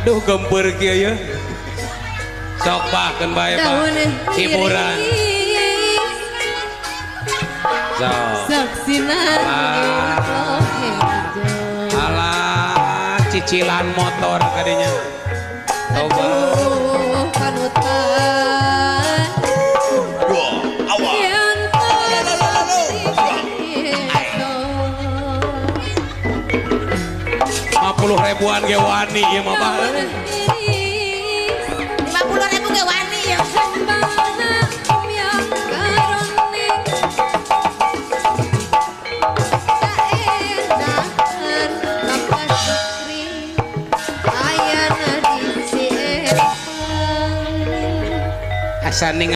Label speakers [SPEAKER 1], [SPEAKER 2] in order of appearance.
[SPEAKER 1] Aduh, gempeur kieu ye. Sok bahkeun bae, Pak.
[SPEAKER 2] Daun
[SPEAKER 1] Hiburan.
[SPEAKER 2] iris.
[SPEAKER 1] Sok.
[SPEAKER 2] Saksina.
[SPEAKER 1] Alah. Alah, cicilan motor kadinya. Toba.
[SPEAKER 2] Aduh, panutan.
[SPEAKER 3] Dua, awal.
[SPEAKER 2] Yen
[SPEAKER 3] Lalu.
[SPEAKER 1] 50 ribuan ge wani ieu mah, Pak.
[SPEAKER 4] 50.000 ge wani ya.
[SPEAKER 2] Kembangna yang karoning saenakan Bapak Sukri ayana di Ciepang.
[SPEAKER 1] Asa.